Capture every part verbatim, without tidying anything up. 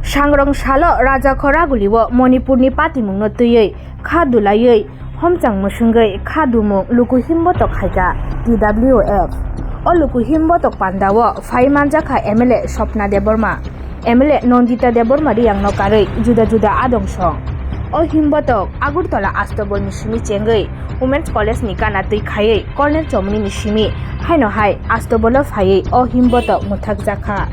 Sangrong salo Raja Khoraguli o Manipurni patimungno twiwi kha dulaiwi homchang mwswngwi kha dumung luku himbotok khaikha T W F. O luku himbotok pandao phai manjakha M L A Swapna Debbarma, M L A Nandita Debbarma riyangno karwi juda juda adong song. O himbotok Agartala Astabolni simi chengwi Women's College ni gana twi khaiwi Colonel Chomoni ni simi haino hai Astabolo phaiwi o himbotok mwthakjakha.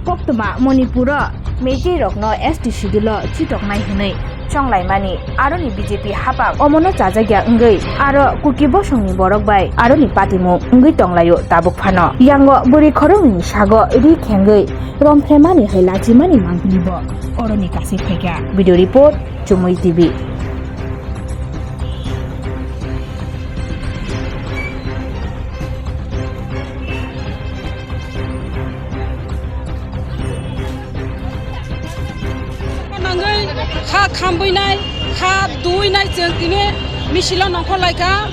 Koktwma Manipuro Meitei rokno S T schedule o chitoknai hwnwi chonglaimani aroni B J P haphang omono chajakya wngwi aro Kuki bosongni borok bai aroni patimung wngwi tonglaio tabuk phano. Yango bwrwi khoroknwini sago ri khengwi romphemani hai lachimani mangpili bo oroni kasui phaikha. Video report, Chumui T V. Nangwi kha khambuinai, kha duinai chwng tini misilo nongkhor laikha.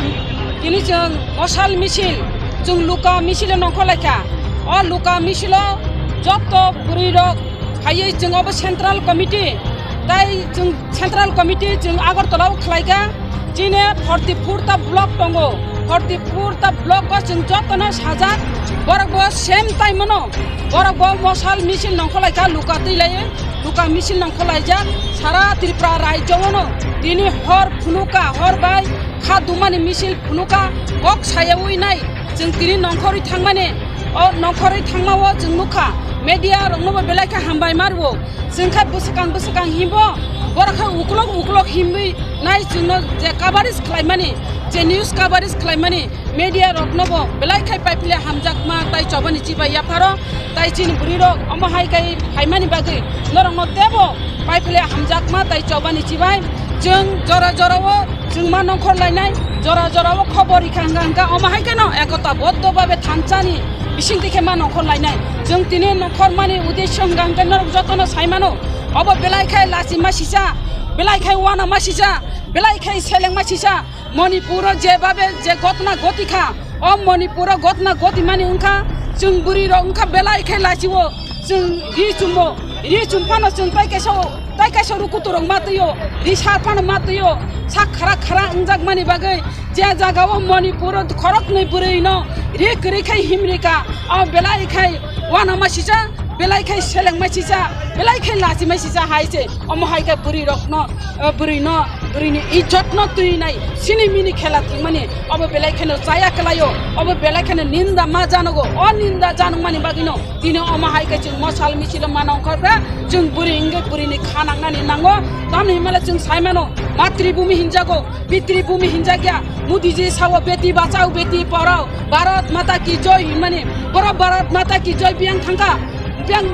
Tini chwng mosal misil, chwng luka misilo nongkhor laikha. O luka misilo jotto bwrwi rok phaiwi chwng obo central committee, tai chwng central committee chwng Agartala o khlaikha. Chini forty four ta block tongo, forty four ta block o chwng jotono sajak, borok bo same time o no, borok bo mosal misil nongkhor laikha, luka twi laiwi, luka misil nongkhor laijak. Sara Tripura rajyo o no tini hor phunukha, hor bai kha dumani misil phunukha, kok sayawi nai chwng tini nongkhorwi thangmani. O nongkhorwi thangma o chwng nukha, media rokno bo belai khe hambai ma rwo. Chwng khe bwswkang bwswkang himbo, borok khe uklok uklok himwi nai chwngno je coverage khlaimani, je news coverage khlaimani, media rokno bo belai khai paiphile hamjakma tai chobani chibai yapharo, tai chini bwrwi rok omo hai khai phaimani bagwi norokno tebo paiphile hamjakma tai chobani chibai. Chwng jora jora o chwng ma nongkhor lainai, jora jora o khobor rikha hwnkha hwnkha omo hai kheno ekota boddo babe thansani bisingtwi khe ma nongkhor lainai. Chwng tini nongkhor mani uddesho hwnkha hwnkhe norok jotono sai mano. Obo belai khai lachima sisa, belai khai uanama sisa, belai khai selengma sisa. Manipuro jebabe je gotna goti kha, o Manipuro gotna goti mani wngkha, chwng bwrwi rok wngkha belai khai lachio. Chwng ri chumbo, ri chum phano chwng tai kaisa, tai kaisa rukutu rok ma twi o, ri sar phano ma twi o, sak khara khara wngjak mani bagwi je jaga o Manipuro khoroknwi bwrwi no ri kwrwi khai himrika, o belai khai uanama sisa, belai khai selengma sisa, belai khai lachima sisa hai se. Omo hai khe bwrwi rokno, eh, bwrwi no, bwrwi ni ijjot no twi nai, sini mini khela thwngmani, obo belai kheno chaya kwlaio, obo belai kheno ninda ma janogo, o ninda janokmani bagwi no tini omo hai khe chwng mosal misil o ma nongkhor kha, chwng bwrwi wngwi bwrwi ni kha nangnani nango, tamni himale chwng sai mano, matri bhumi hinjago, pitri bhumi hinjakya, Modi ji sao beti bachao beti padhao, Bharat Mata ki jai hinmani, borok Bharat Mata ki jai biyang thangkha, biyang,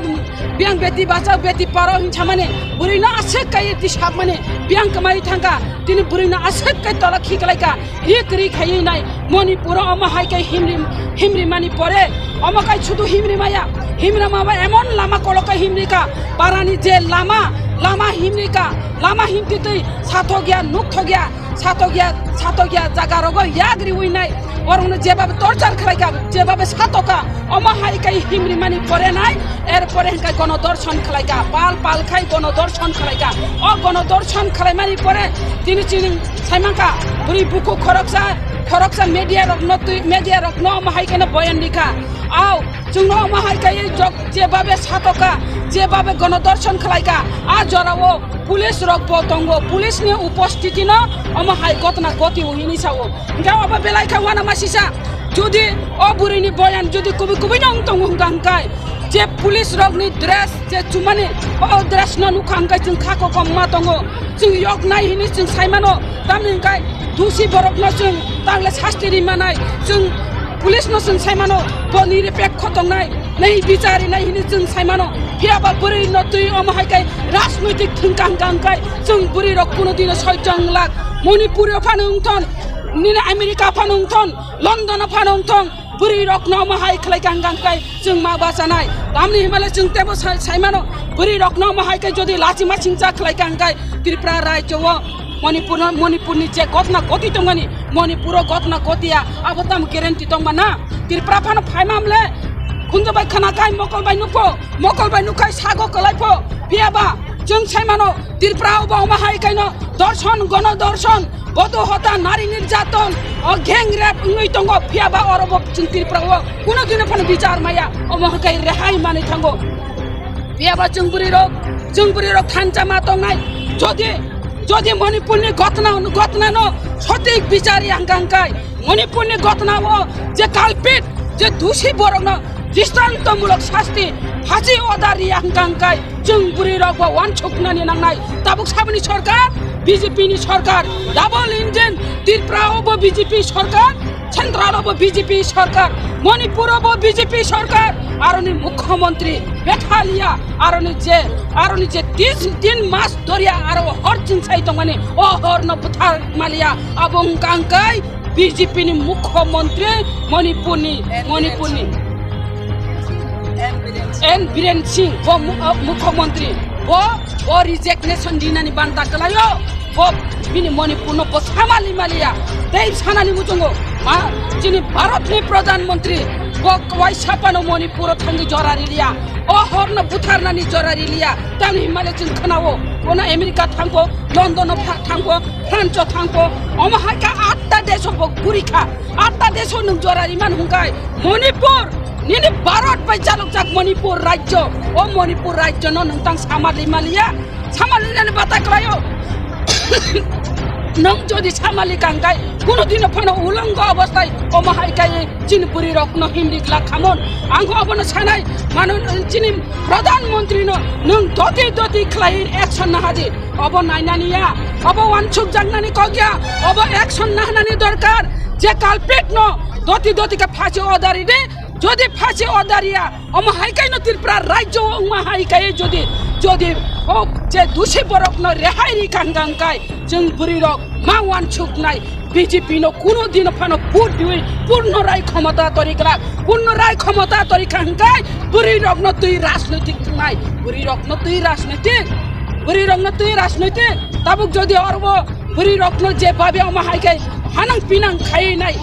biyang beti bachao beti padhao hin samani, bwrwi no aswk kai ti sapmani, biyang kwmai thangkha, tini bwrwi no aswk kai tola khiklaikha, ri kwrwi khaiwi nai, Manipuro omo hai kai himri, himri mani pore, omo kai sudu himri maya, himra maba emon lama kolokai himrikha, parani je lama, lama himrikha, lama himtwi twi sathokya, nukthokya, satokya, satokya jaga rogo yak riwi nai, borokno jebabe torture khlaikha, jebabe satokha, omo hai kai himri mani pore nai, er pore hwnkhe gono dorshon khlaikha, pal pal khai gono dorshon khlaikha. O gono dorshon khlaimani pore tini chini saimankha, bwrwi bukhuk khoroksa, khoroksa media rokno twi, media rokno omo hai kheno boyan rikha. Au, chwngno omo hai kai jok, jebabe satokha, jebabe gono dorshon khlaikha, a jorao police rok bo tongo, police ni upostiti no omo hai gotna goti o hini sao. Hingke obo belai khe uanama sisa, jodi o bwrwi ni boyan jodi kubui kubui no wng tongo hingka hingkai, je police rok ni dress je chumani o dress no nukha hingkai chwng kha kokom ma tongo, chwng yok nai hini chwng sai mano, tamni hingkai dusi borok no chwng tangle sasti ri manai, chwng police no chwng sai mano, bo niripekho tongnai. Nai bichari nai hini chwng sai mano. Phiya ba bwrwi no twi omo hai kai rajnoitik thwngkang kang kai chwng bwrwi rok kuno dino soi chong lak. Manipur o phano wngthon, nini America phano wngthon, London o phano wngthon, bwrwi rok no omo hai khlai kang kang kai chwng ma bachanai. Tamni himale chwng tebo sai, sai mano. Bwrwi rok no omo hai kai jodi lachima singcha khlai kang kai Tripura rajyo o Manipur no, Manipur ni je gotna goti tongmani, Manipuro gotna gotiya, abo tamo guarantee tongma na? Tripura phano phaima mle, khunju bai khana kai, mokol bai nukpho, mokol bai nukhai sago kwlai pho, phiya Ba, chwng sai mano, Tripura o bo omo hai kaino dorshon, gono dorshon, bodo hota, nari nirjaton, o gang rape wngwi tongo, phiya ba oro bo chwng Tripura o kuno dino phano bichar maya, omo hai kai rehai manwi thango. Phiya ba chwng bwrwi rok, chwng bwrwi rok thansa ma tongnai, jodi, jodi Manipur ni gotna, gotna no sothik bichar yang kang kai, Manipur ni gotna o je culprit, je dusi borok no dristontomulok sasti, phasi order riya hwnkha hwnkhe chwng bwrwi rok bo uansuknani nangnai. Tabuk saboni sorkar, B J P ni sorkar, double engine, Tripura o bo B J P sorkar, Central o bo B J P sorkar, Manipur o bo B J P sorkar, aroni mukhyamantri bethalia, aroni je, aroni je tin, tin mas doria aro hor chinsai tongmani, o hor no buthar malia, abo hwnkha hwnkhe B J P ni mukhyamantri Manipur ni, N Biren Manipur ni. Singh. N Biren Singh. N Biren Singh, bo mu-, uh, mukhyamantri, bo, bo resignation dinani banta kwlaio, bo bini Manipur no bo samali maliya, tei sanani muchungo, ma, chini Bharat ni Pradhan Mantri, bo kwai sapano Manipur o thangwi jora riliya, o hor no butharnani jora riliya, tamni himale chwng khwnao, bono America thangkho, London o pha-, thangkho, France o thangkho, omo hai kha atta desh o bo guri kha. Atta desh o nwng jora riman hwnkhe Manipur, nini Bharat bai chalokjak Manipur rajyo, o Manipur rajyo no nwng tang samali maliya, samali nani bata kwlaio. Nwng jodi samali kangkai, kuno dino phano ulongo obostai, omo hai kai chini bwrwi rok no himri glak khamon. Ang obono sanai, mano chini Pradhan Mantri no nwng doti doti khlai action nahadi. Obo nainani ya, obo uansukjaknani kok ya, obo action nahnani dorkar. Je culprit no doti doti khe phasi order ridi, jodi phasi order ya, omo hai kaino Tripura rajyo wngma hai kai jodi, jodi o je dusi borok no rehai ri kang kang kai, chwng bwrwi rok ma uansuknai. B J P no kuno dino phano vote diwi Purno Rai khomota tori glak, Purno Rai khomota tori kha hwnkhe bwrwi rokno twi rajnoitik wngnai, bwrwi rokno twi rajnoitik, bwrwi rokno twi rajnoitik. Tabuk jodi orbo bwrwi rokno je babe omo hai khe hanang pinang khaiwi nai,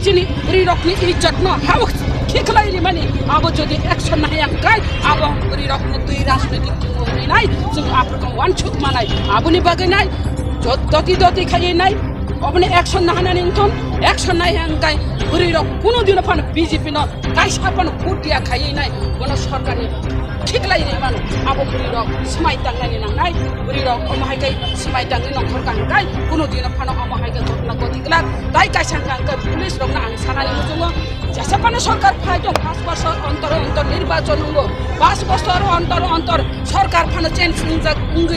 chini bwrwi rokni ijjot no habo khiklai rimani, abo jodi action nahaya hwnkhe abo bwrwi rokno twi rajnoitik wngnai, chwng aphuru uansuk manai, aboni bagwi nai jot-, doti doti khaiwi nai. Oboni action nahanani wngthon, action nai hwnkhe bwrwi rok kuno dino phano B J P no kaisa phano vote ya khaiwi nai, bono sorkarni khiklai ri mano, abo bwrwi rok swmai tangnani nangnai, bwrwi rok omo hai khe swmai tangwi nongkhor kha hwnkhe kuno dino phano omo hai khe ghotna goti glak. Tai kaisa hwnkha hwnkhe police rokno ang sanani muchungo, jesa phano sorkar phai tong, paanch bosor ontor ontor nirbachon wngo, paanch bosor ontor ontor sorkar phano change wngjak wngwi